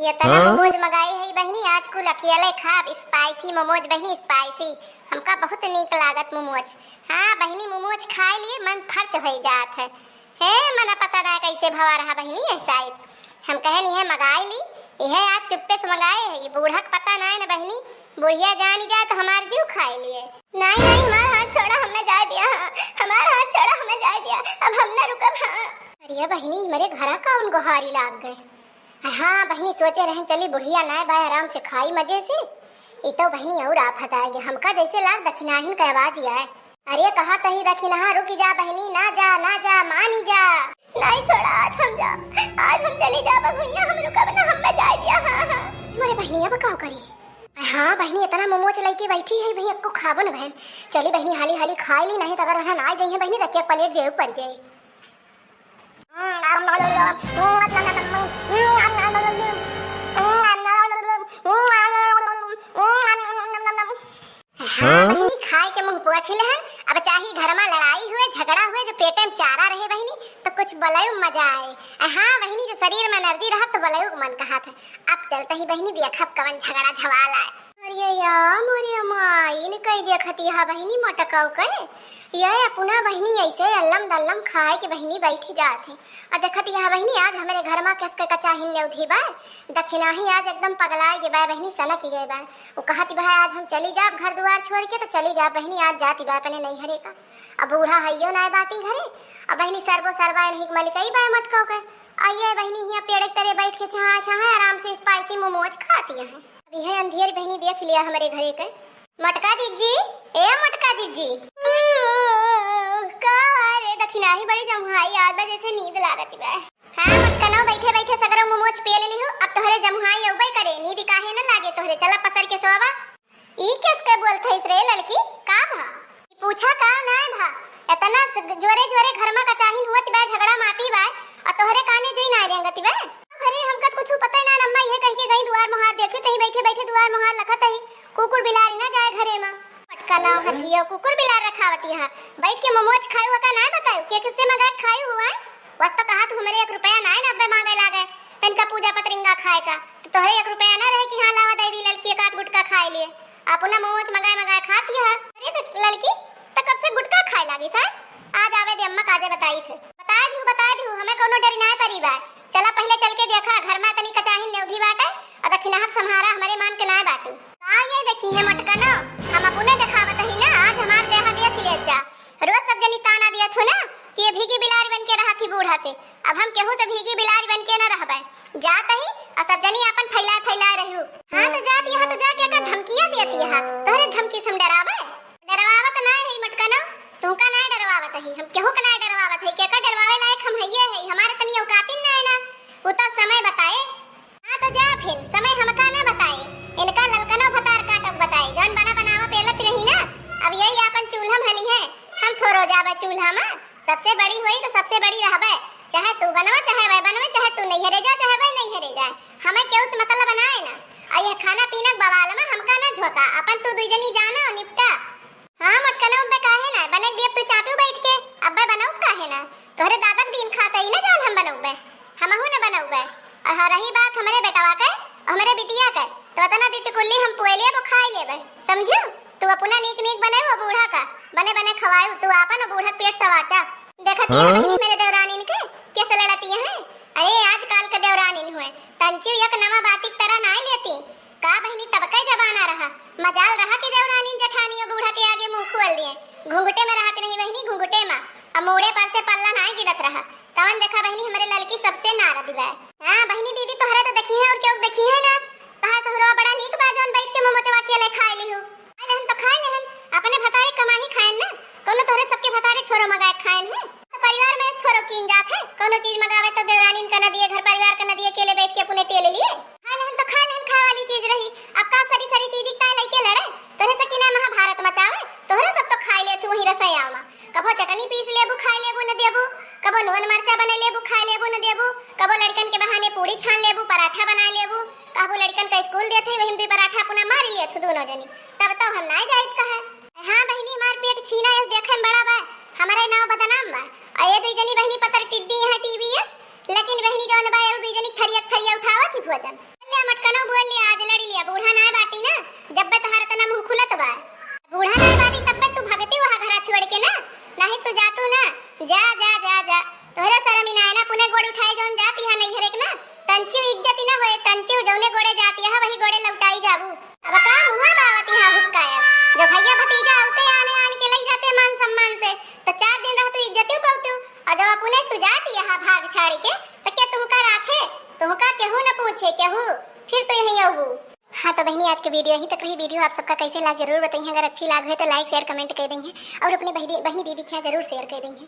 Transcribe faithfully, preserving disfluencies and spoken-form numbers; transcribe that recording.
केतना मोमोज मंगाई है बहिनी, आज कुल अकेले खाब। Spicy मोमोज बहिनी, spicy। हमका बहुत नीक लागत मोमोज। हाँ बहिनी, मोमोज खाए लिए मन फर्च होई जात है। हे, मना पता ना कैसे भवा रहा बहिनी, यह शायद हम कहनी है मंगाई ली, यह आज चुप्पे से मंगाए है। ये बूढ़ा के पता ना है ना बहिनी, बुढ़िया जानी जाए तो हमार जीव खाए लिए। नहीं नहीं, हमार हाथ छोड़ा, हमें जाए दिया, हाँ, हमार हाथ छोड़ा, हमें जाए दिया, अब हम ना रुकब, हाँ। अरे बहिनी, मेरे घरा का उन गोहारी लाग गए। हाँ बहिनी, सोचे रहन चली बुढ़िया नाय बा, आराम से खाई मजे से। ई तो बहिनी और आफत आएगी, हमका जैसे लाग दखिनाहिन के आवाज ही आए। अरे कहा तही दखिनहा, रुक जा बहिनी, ना जा, ना जा, मानी जा। नहीं छोड़ा, आज हम जा, आज हम चली जा बबुइया, हम रुकब ना, हम जाए दिया। हाँ हाँ। मोरे बहिनी अब का करी? हाँ बहिनी, इतना मोमोज लेके बैठी है बहिनी, एको खाबो न बहन। चली बहिनी, हाली हाली खाई ली, नहीं तो अगर वहाँ ना जाइए बहिनी तो एक प्लेट देव पड़ जाए। हाँ, बहिनी, खाए के मुंह पोछ लेहन। अब चाहे घर में लड़ाई हुए, झगड़ा हुए, जो पेटे में चारा रहे बहिनी, तो कुछ बोलयू मजा आए। हाँ बहिनी, जो शरीर में energy रहत तो बोलयू मन कहत है। अब चलते ही बहिनी देखब कवन झगड़ा झवाल आए। अरे या मोरे माई, इन कई देखत यह बहिनी मटकाऊ के। यह अपना बहिनी ऐसे अल्लम दल्लम खाए के बहिनी बैठ जात है। आ देखत यह बहिनी, आज हमरे घर में किसके कचाहिन नेउधी बा, दखिनाही आज एकदम पगलाए गे बा बहिनी, सनक गए बा। वो कहत बा, आज हम चली जाब घर दुआर छोड़ के, तो चली जाब बहिनी, आज जाती बा अपने नैहरे का। अब बूढ़ा हइयो नाय बाटी घरे। अब बहिनी सरबो सरबा इन्हीं के मलिकई बा मटकाऊ के। आइए बहिनी, हियाँ पेड़ के तरे बैठ के छहा छहा आराम से spicy मोमोज खाती है। अभी है अंधियर बहिनी, देख लिया हमरे घरे के। मटका जिज्जी, ए मटका जिज्जी। का रे दखिनाही बड़ी जमुहाई, आज बा जैसे नींद लागत बा। हाँ मटकनो, बैठे बैठे सगरो मोमोज पेल लिहू, अब तोहरे जमुहाई अउबे करे, नींद काहे न लागे तोहरे, चला पसर के सोवा। ई किसके बोलत हइस रे लड़की, का भा? पूछा का नाय भा, इतना स-, जोरे जोरे घर में कचाहिन हुअत बा, झगड़ा माती बा, और तोहरे काने जुई नाय रेंगत बा। अरे हमका तो कुछ पता ही ना, अम्मा ये कह के गई दुआर मुहार देखे, तही बैठे बैठे दुआर मुहार लखत ही, कुकुर बिलारी ना जाए घरे में। मटका ना हथियो, कुकुर बिलार रखावती है, बैठ के मोमोज खायू का नाय बतायू, के किससे मंगा के खायू हुआ है? बस तो कहा तू हमरे एक रुपया नाय ना अब्बे मांगे लागे, तनका पूजा पतरिंगा खाए का, तो तोहरे एक रुपया ना रहे कि हाँ लावा दे दी लड़की एक आध गुटका खाए लिए। अपना मोमोज मंगाए मंगाए खाती है। अरे तो लड़की, तो कब से गुटखा खाए लागी सा? आज आवे दे अम्मा काजे बताई थे। बता दिहू, बता दिहू, हमें कौनो डरी नाय परी बा। चला पहले चल के देखा, घर में तनी कचाहिन नेउधी बाटे, और दखिनहा के सम्हारा हमरे मान के नाय बाटी। का ये देखी है मटकनो, हम अपने देखावत ही ना, आज हमार देहा देख ले जा। रोज सब जनी ताना दियत हो ना कि ये भीगी बिलारी बन के रहत ही बूढ़ा से। अब हम केहू से भीगी बिलारी बन के न रहबे। जात ही और सब जनी आपन फैलाए फैलाए रहू। हाँ तो जात यहाँ तो जाके एकर धमकिया देत यहाँ। तोहरे धमकी से हम डराबे? डरवावत ना है मटकनो, तुमका ना डरवावत ही, हम केहू के ना डरवावत है, केकर डरवावे लायक हम हइये है, हमारे तनी औकातिन ना है ना। वो तो समय बताए। हाँ तो जा फिर, समय हमका ना बताए, इनका ललकनो भतार काटब बताए, जौन बना बनावा पेलत रही ना, अब यही आपन चूल्हा में हली है, हम थोरो जाबे चूल्हा में, सबसे बड़ी होई तो सबसे बड़ी रहबे, चाहे तू बनवा, चाहे वह बनवे, चाहे तू नैहरे जा, चाहे वह नैहरे जाए, हमें केहू से मतलब ना है ना। और यह खाना पीना के बवाल में हमका ना झोंका, अपन तू दुई जनी जाना और निपटा। हाँ, मटकनो अब्बे काहे ना? बने दियब तू चापियो बैठ के, अब्बे बनउब काहे ना? तोहरे दादा के दिन खात ही ना जौन हम बनउबे, हमहू ना बनउबे। और हाँ, रही बात हमरे बेटवा के, हमरे बिटिया के, तो अतना दी टिकुल्ली हम पुए लेब, खाई लेबे, समझू? तू अपना नीक नीक बनउ, बूढ़ा का बने बने खवायू, तू आपन बूढ़ा के पेट सवाचा। देखत ही हाँ? नहीं मेरे देवरानिन के, कैसे लड़ती हैं? अरे आजकल के देवरानिन हुए, तंचू एक नवा बाती की तरह नाय लेती। का बहिनी, तब के जमाना रहा, मजाल रहा कि देवरानी जेठानी और बूढ़ा के आगे मुंह खोल दिए। घुंघटे में रहत रही बहिनी, घुंघटे में। अब मूड़े पर से पल्ला नाय गिरत रहा। तवन देखा बहिनी, हमरे ललकी सबसे नारद बा। हाँ बहिनी, दीदी तोहरा तो देखी है और क्यों देखी है ना। तहार सहुरवा बड़ा नीक बा, जौन बैठ के मोमोचवा के ले खाए लिहू। खाए लेहन तो खाए लेहन, अपने भतारे कमाही खाएन ना। कौनो तोहरे सबके भतारे थोरो मंगाए खाएन है। तो परिवार में थोरो कीन जात है, कौनो चीज मंगावे तो देवरानी का न दिए, घर परिवार का न दिए, अकेले बैठ के अपने पेले लिए। खा लेहन तो खा लेहन, खाए वाली चीज रही। अब का सरी सरी चीज का लइके लड़े? तोहरे से किना महाभारत मचावे? तोहरे सब तो खाए ले तू वहीं रसोईया में। कबो चटनी पीस लेबू, खाए लेबू न देबू, कबो नून मरचा बने लेबू, खाए लेबू न देबू, कबो लड़कन के बहाने पूड़ी छान लेबू, पराठा बना लेबू, कहबू लड़कन का स्कूल देत है, वही में दुई पराठा अपना मार लिए तू दोनों जनी। तब तो हम नाय जाइत कहे। हाँ बहिनी, हमार पेट छीना है, देखे में बड़ा बा, हमारे नाव बदनाम बा। और ये दुई जनी बहिनी पतर टिड्डी यहाँ टीवीएस, लेकिन बहिनी जौन बा, ये दुई जनी थरिया थरिया उठावत ही भोजन। मटकनो बोल लिया, आज लड़ी लिया, बूढ़ा नाय बाटी ना, जब्बे तोहार इतना मुँह खुलत बा। बूढ़ा नाय बाटी तब्बे तू भगती वहाँ घरा छोड़ के ना, नहीं तू जातू ना। जा, जा, जा, जा। तोहरा शर्म ही ना है ना, पुने गोड़ उठाए जौन जाती है नैहरे के ना, तंचियो इज्जत ही ना होए, तंचियो जौने गोड़े जाती है वही गोड़े लौटाई जाबू। अब का मुँह बावती है हुक्काया, जब भैया भतीजा आते आने आने के लई जाते मान सम्मान से, तो चार दिन रहतू इज्जतियो पौतू, और जब अपने तू जाती है भाग छाड़ी के, तो क्या तुमका राखे? तुमका केहू न पूछे, केहू, फिर तो यहीं अबू। हाँ तो बहनी, आज के video यहीं तक रही। Video आप सबका कैसे लाग जरूर बताइए, अगर अच्छी लाग है तो like share comment कर देंगे और अपने बहनी बहनी दीदी के यहाँ जरूर share कर देंगे।